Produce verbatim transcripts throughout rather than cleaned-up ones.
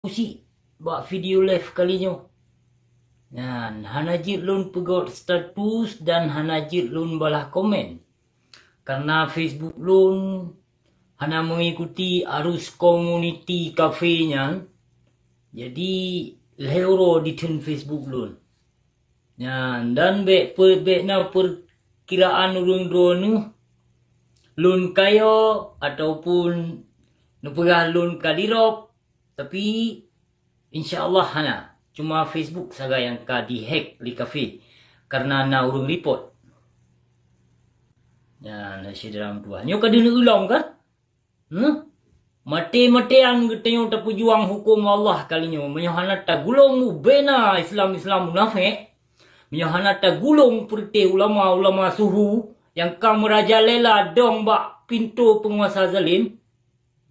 Usi bak video live kali nyoe. Nyan, hana jeuet lôn peugöt status dan hana jeuet lôn balah komen. Karena Facebook lôn hana mengikuti arus komuniti kafe nyan, jadi lheueh uroe ditheun Facebook lôn. Nyan, dan bék pe-, bék na peukiraan ureuëng droeneuh lôn kayo ataupun neupeugah lôn ka dirop, tapi insya Allah hana. Cuma Facebook sagai nyang ka dihack lé kafe karena na ureuëng report. Nyan, syedara meutuah. Nyoe ka deuh ulông kan? Huh? Maté-matéan geutanyoe tapeujuang huköm Allah kali nyoe. Meunyoe hana tagulong ubena Islam-Islam munafék, meunyoe hana tagulong peureuté ulama-ulama suhu nyang ka meurajalela dong bak pintoe peunguasa zalim,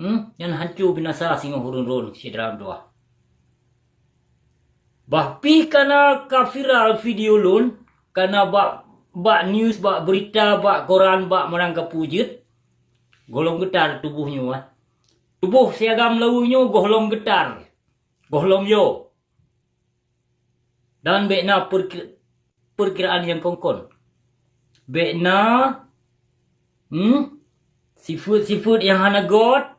hmm, nyan hanco binasa singoh ureuëng droeneuh syedara meutuah. Bah pih kana ka viral video lôn, kana bak, bak news, bak beurita, bak koran, bak meurang ka peue jeuet, gohlom geutar tuboh nyoe, ah. Tuboh si agam laweue nyoe gohlom geutar, gohlom yo. Dan bék na peurki-, peurkiraan nyang kongkon. Bék na, hmm, sifeuet-sifeuet nyang hana göt,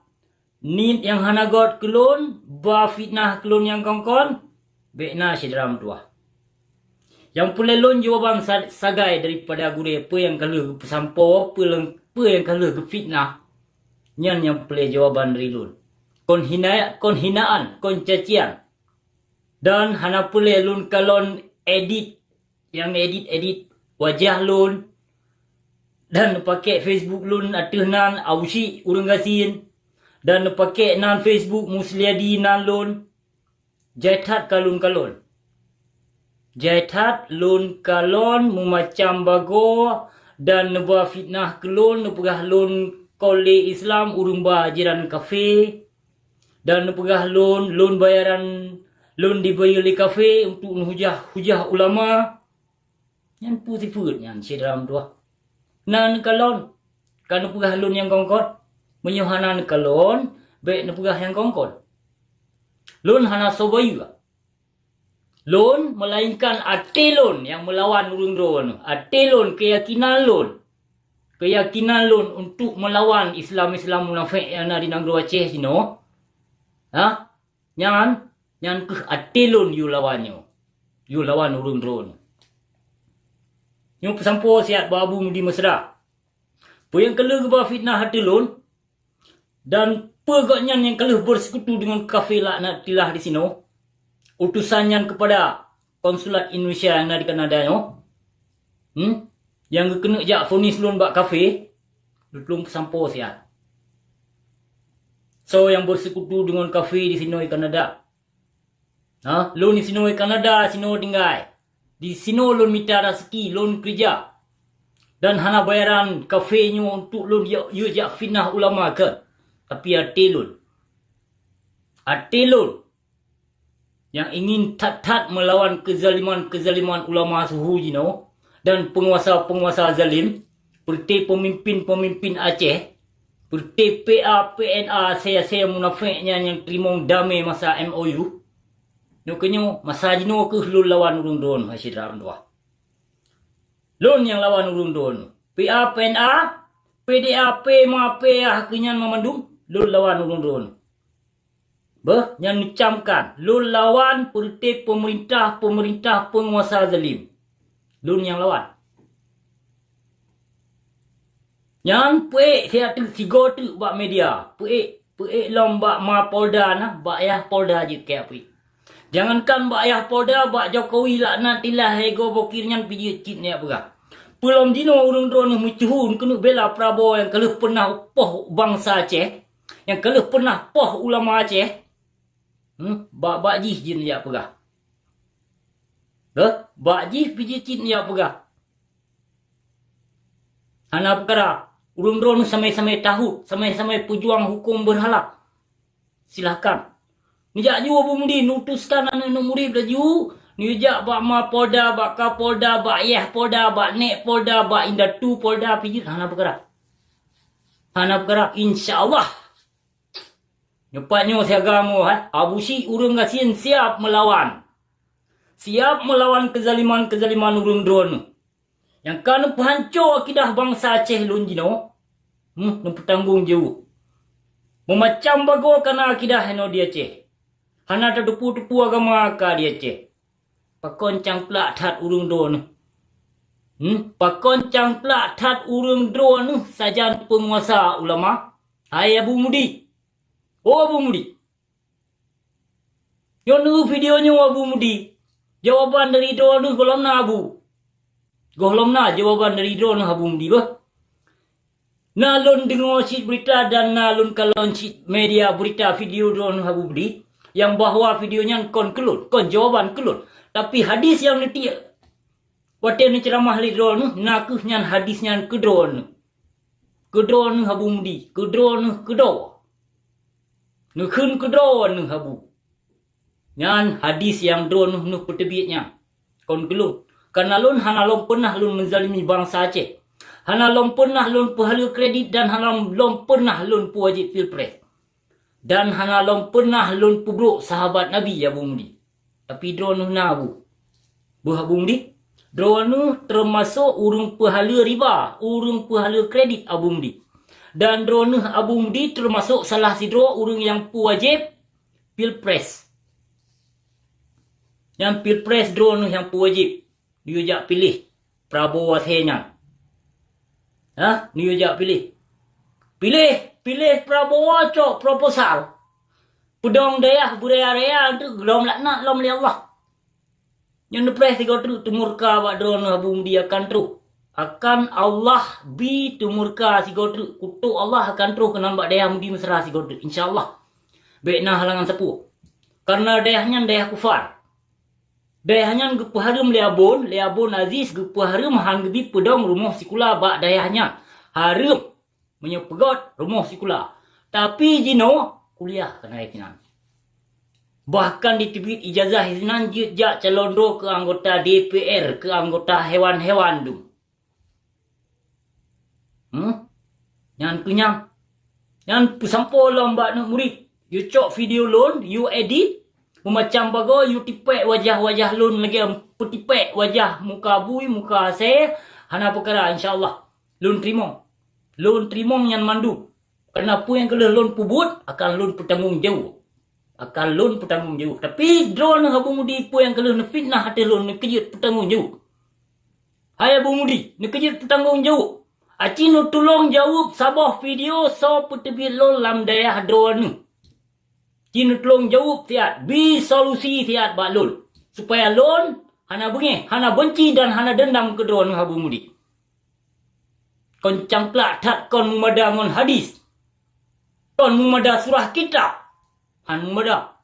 niet nyang hana göt keu lôn, ba fitnah keu lôn nyang kongkon, bék na syedara meutuah. Nyang peureulée lôn jawaban sa-, sagai daripada gurée peue nyang ka lheueh geupeusampoe, peue leng-, peue nyang ka lheueh geufitnah. Nyan nyang peureulée jawaban dari lôn. Kon hina-, kon hinaan, kon cacian. Dan hana peureulée lôn kalon edit, nyang edit-edit wajah lôn, dan neupakék Facebook lôn ateueh nan Ausyik Ureuëng Gasien, dan neupakék nan Facebook Musliadi nan lôn. Jai that ka lôn kalon. Jai that lôn kalon meumacam bagoe dan neuba fitnah keu lôn, neupeugah lôn kon lé Islam ureuëng ba ajaran kafé, dan neupeugah lôn, lôn bayaran, lôn dibayeue lé kafé untuk neuhujah-hujah ulama. Nyan peue sifeuet nyan syedara meutuah. Na neukalon, ka neupeugah lôn nyang kongkon. Meunyoe hana neukalon, bék neupeugah nyang kongkon. Lôn hana soe bayeue. Lôn, melainkan até lôn nyang meulawan ureuëng droeneuh. Até lôn, keuyakinan lôn. Keuyakinan lôn untuk meulawan Islam-Islam munafék nyang na di nanggroe Aceh sinoe. Ha? Nyan, nyan kheueh até lôn yue lawan nyoe. Yue lawan ureuëng droeneuh. Nyoe peusampoe siat bak Abu Mudi Mesra. Peue nyang ka lheueh geuba fitnah ateueh lôn, dan peue gobnyan nyang ka lheueh bersekutu deungon kafé laknatillah disinoe, utusan nyan keupada konsulat Indonesia nyang na di Kanada nyoe, hmm, nyang geukeuneuk jak vonis lôn bak kafé, lôn peusampoe siat. Soe nyang bersekutu deungon kafé disinoe di Kanada? Ha, lôn disinoe Kanada sinoe tinggai. Disinoe lôn mita raseuki, lôn keureuja. Dan hana bayaran kafé nyoe untuk lôn yue, yue jak fitnah ulama keu. Tapi até lôn. Até lôn nyang ingin that-that meulawan keuzaliman-keuzaliman ulama suhu jinoe dan peunguasa-peunguasa zalim, peureuté peumimpin-peumimpin Aceh, peureuté P A P N A asée-asée munafék nyan nyang teurimong damé masa M O U. Nyoe keunyoe masa jinoe kheueh lôn lawan ureuëng droeneuh, hai syedara meutuah. Lôn nyang lawan ureuëng droeneuh. P A P N A, P D A P, ma P A keu nyan mamandum, lôn lawan ureuëng droeneuh. Beuh, nyang neucamkan, lôn lawan peureuté peumeurintah-peumeurintah peunguasa zalim. Lôn nyang lawan. Nyan peuék siat teuk sigoe teuk bak media. Peuék, peuék lom bak ma Polda na, bak yah Polda jeuet keu peuék. Jangankan bak yah Polda, bak Jokowi laknatillah, Ego Bokir nyan pih jeuet cit neujak peugah. Peulom jinoe ureuëng droeneuh meucuhu keuneuk bela Prabowo nyang ka lheueh peunah poh bansa Aceh, nyang ka lheueh peunah poh ulama Aceh. Hmm, bak, bak jih jeuet neujak peugah. Beuh, bak jih pih jeuet cit neujak peugah. Hana peukara, ureuëng droeneuh samai-samai tahôt, samai-samai peujuang huköm beurhala. Silahkan. Neujak ju Abu Mudi, neuutuskan aneuëk-aneuëk murit laju, neujak bak ma Polda, bak Kapolda, bak yah Polda, bak nek Polda, bak indatu Polda pih jeuet, hana peukara. Hana peukara, insya Allah. Nyoe pat nyoe siaga mo, hai. Abu Syik ureuëng gasien siap meulawan. Siap meulawan keuzaliman-keuzaliman ureuëng droeneuh. Nyang ka neupeuhanco akidah bansa Aceh lôn jinoe, hmm, neupeutanggong jaweueb. Meumacam bagoe ka na akidah inoe di Aceh. Hana tateupeue-teupeue agama ka di Aceh. Pakon cangklak that ureuëng droeneuh? Hmm? Pakon cangklak that ureuëng droeneuh sajan peunguasa ulama? Hai Abu Mudi! Oh Abu Mudi! Nyoe video nyoe Abu Mudi. Jawaban dari droeneuh gohlom na Abu. Gohlom na jawaban dari droeneuh Abu Mudi beuh. Na lôn deungoe cit beurita dan na lôn kalon cit media beurita video droeneuh Abu Mudi, nyang bahwa video nyan kon keu lôn, kon jawaban keu lôn. Tapi hadis nyang neutiek watée neuceuramah lé droeneuh, na kheueh nyan hadis nyan keu droeneuh. Keu droeneuh Abu Mudi, keu droeneuh keudroe. Neukheun keu droeneuh Abu. Nyan hadis nyang droeneuh neupeuteubiet nyan. Kon keu lôn. Kareuna lôn hana lom peunah lôn meuzalimi bansa Aceh. Hana lom peunah lôn peuhaleue kredit dan hana lom peunah lôn peuwajéb pilpres. Dan hana lom peunah lôn peubrok sahabat Nabi Abu Mudi. Tapi droeneuh na Abu. Beuh Abu Mudi, droeneuh teumasok ureuëng peuhaleue riba, ureuëng peuhaleue kredit Abu Mudi. Dan droeneuh Abu Mudi teumasok salah sidroe ureuëng nyang peuwajéb pilpres. Nyang pilpres droeneuh nyang peuwajéb. Neuyue jak piléh Prabowo asée nyan. Hah? Neuyue jak piléh. Piléh, piléh Prabowo cok proposal. Peudong dayah beuraya-raya teuk lom laknat lom lé Allah. Nyang neupreh sigoe treuk teumurka bak droeneuh Abu Mudi akan troh. Akan Allah bi teumurka sigoe treuk, kutok Allah akan troh keunan bak dayah Mudi Mesra sigoe treuk, insya Allah. Bék na halangan sapeue. Kareuna dayah nyan dayah kufar. Dayah nyan geupeuhareuem lé Abon, lé Abon Aziz geupeuhareuem han geubi peudong rumoh sikula bak dayah nyan. Hareuem meunyoe peugét rumoh sikula. Tapi jinoe kuliah keunan sinan. Bahkan jiteubiet ijazah sinan jeuet jak calon droe keu anggota D P R, keu anggota hewan-hewan dum. Hmm? Nyan keuh nyan. Nyan peusampoe lom bak aneuk murit. Yue cok video lôn, yue edit, meumacam bagoe, yue tipék wajah-wajah lôn lagée peutipék wajah muka bui, muka asée, hana peukara, insya Allah. Lôn teurimong. Lôn teurimong nyan mandum. Kareuna peue nyang ka lheueh lôn peubuet akan lôn peutanggong jaweueb. Akan lôn peutanggong jaweueb. Tapi droeneuh Abu Mudi peue nyang ka lheueh neufitnah ateueh lôn, neukeujeuet peutanggong jaweueb. Hai Abu Mudi, neukeujeuet peutanggong jaweueb. Aci neutulông jaweueb saboh video soe peuteubiet lôn lam dayah droeneuh. Ci neutulông jaweueb siat, bi solusi siat bak lôn, supaya lôn hana beungéh, hana beunci dan hana deundam keu droeneuh Abu Mudi. Kon cangklak that kon meumada ngon hadis. Kon meumada surah kitab. Han meumada.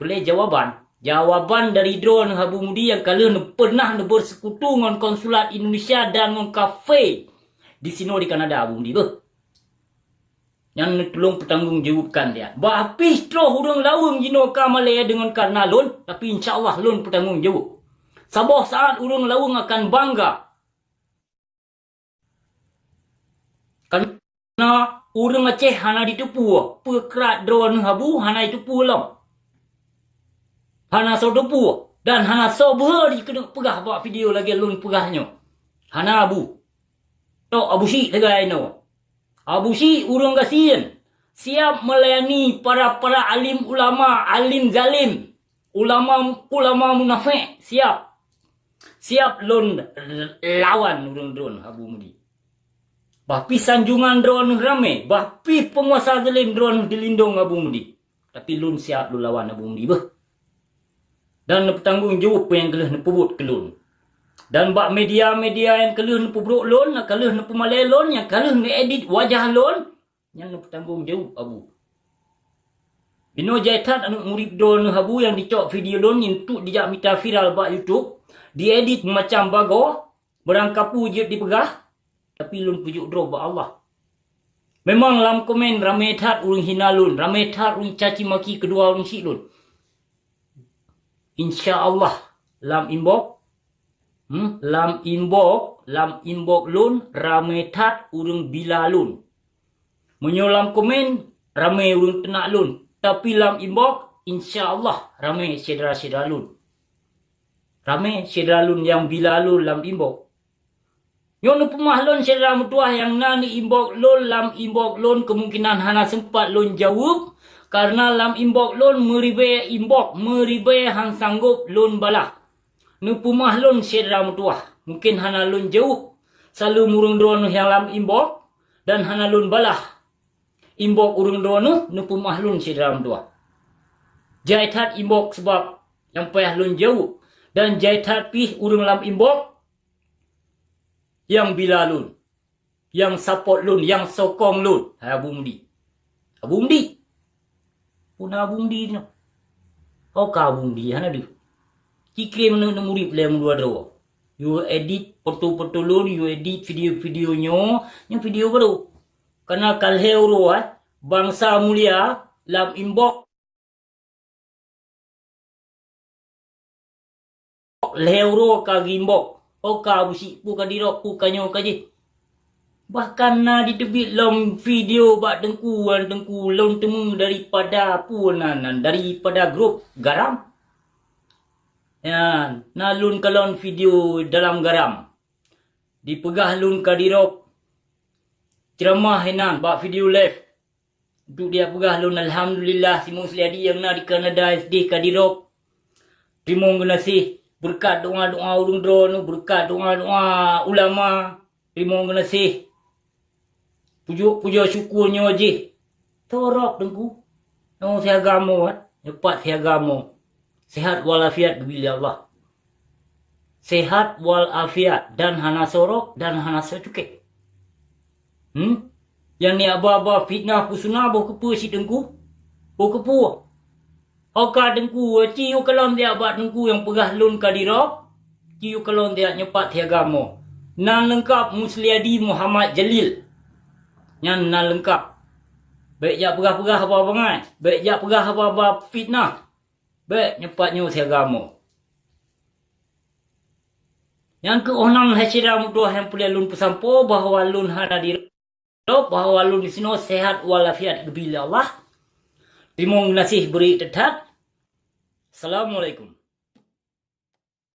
Peulée jawaban. Jawaban dari droeneuh Abu Mudi nyang ka lheueh neupeunah neubeuseukutu ngon konsulat Indonesia dan ngon kafé disinoe di Kanada Abu Mudi beuh. Nyan neutulông peutanggong jaweuebkan dia. Bah pih troh ureuëng laweueng jinoe ka malée deungon kareuna lôn, tapi insya Allah lôn peutanggong jaweueb. Saboh saat ureuëng laweueng akan bangga. Kareuna ureuëng Aceh hana jiteupeue, peue krat droeneuh Abu hana jiteupeue lom. Hana soe teupeue dan hana soe beuhe jikeuneuk peugah bak video lagée lôn peugah nyoe. Hana Abu. Tok Abu Syik sagai inoe. Abu Syik ureuëng gasien, siab meulayani para-para alim ulama, alim zalim, ulama, ulama munafék, siab. Siab lôn lawan ureuëng droeneuh Abu Mudi. Bah pih sanjungan droeneuh ramé, bah pih peunguasa zalim droeneuh dilindong Abu Mudi. Tapi lôn siab lôn lawan Abu Mudi beuh. Dan neupeutanggong jaweueb peue nyang ka lheueh neupeubuet keu lôn. Dan bak media-media nyang ka lheueh neupeubrok lôn, nyang ka lheueh neupeumalée lôn, nyang ka lheueh neuedit wajah lôn, nyan neupeutanggong jaweueb Abu. Inoe jai that aneuk murit droeneuh Abu nyang jicok video lôn nyan untuk dijak mita viral bak YouTube, diedit macam bagoe, beurangkapeue jeuet dipeugah, tapi lôn peujok droe bak Allah. Memang lam komen ramé that ureuëng hina lôn, ramé that ureuëng caci maki keudua ureuëng syik lôn. Insya Allah lam inbox, hmm, lam inbox, lam inbox lôn ramé that ureuëng bila lôn. Meunyoe lam komen ramé ureuëng teunak lôn, Tapi lam inbox, insya Allah ramé syedara-syedara lôn. Ramé syedara lôn nyang bila lôn lam inbox. Nyoe neupeumah lôn syedara meutuwah nyang na di inbox lôn, lam inbox lôn keumungkinan hana seumpat lôn jaweueb, kareuna lam inbox lôn meuribée inbox, meuribée han sanggôp lôn balah. Neupeumah lôn syedara meutuwah, mungken hana lôn jaweueb saleuem ureuëng droeneueh nyang lam inbox dan hana lôn balah inbox ureuëng droeneueh, neupeumah lôn syedara meutuwah. Jai that inbox sabab nyang payah lôn jaweueb, dan jai that pih ureuëng lam inbox nyang bila lôn, nyang support lôn, nyang sokong lôn. Hai Abu Mudi. Abu Mudi. Peue na Abu Mudi nyoe? Ho ka Abu Mudi, hana deuh. Cikri meunurot murit lé meudua droe. You edit foto-foto lôn, you edit video-video nyoe, nyoe video baru. Kana ka lhée uroe, eh, bansa mulia lam inbox. Lhée uroe ka gimbok, oh ka busi, peue ka dirok, peue ka nyoe ka jih. Bahkan na jiteubiet lom video bak teungku, wan teungku lôn teumé daripada peue nan, nan daripada grup garam. Nyan, na lôn kalon video dalam garam. Dipeugah lôn ka dirok. Ceramah inan bak video live. Untuk dia peugah lôn, alhamdulillah, si Musliadi nyang na di Kanada S D ka dirok. Teurimong geunaséh, beureukat doa-doa ureuëng droeneueh, beureukat doa-doa ulama. Teurimong geunaséh. Pujoe, pujoe syukur nyoe jih. Torok teungku. Nyoe siagamo, eh. Nyoe pat siagamo. Sehat walafiat geubri lé Allah. Sehat walafiat dan hana sorok dan hana soe cukée. Hmm? Nyang ni aba-aba fitnah peue suna boh keupeue si teungku? Boh keupeue? Oka teungku, ci yue kalon siat bak teungku nyang peugah lôn ka dirok, ci yue kalon siat nyoe pat siagamo. Nan leungkap Musliadi Muhammad Jalil. Nyan nan leungkap. Bék jak peugah-peugah haba bangai, bék jak peugah haba-haba fitnah. Bék nyoe pat nyoe siagamo. Nyang keuh oh nan hai syedara meutuwah nyang peureulée lôn peusampoe bahwa lôn hana dirok, bahwa lôn disinoe sehat walafiat geubri lé Allah. Teurimong geunaséh bri that-that. Assalamualaikum.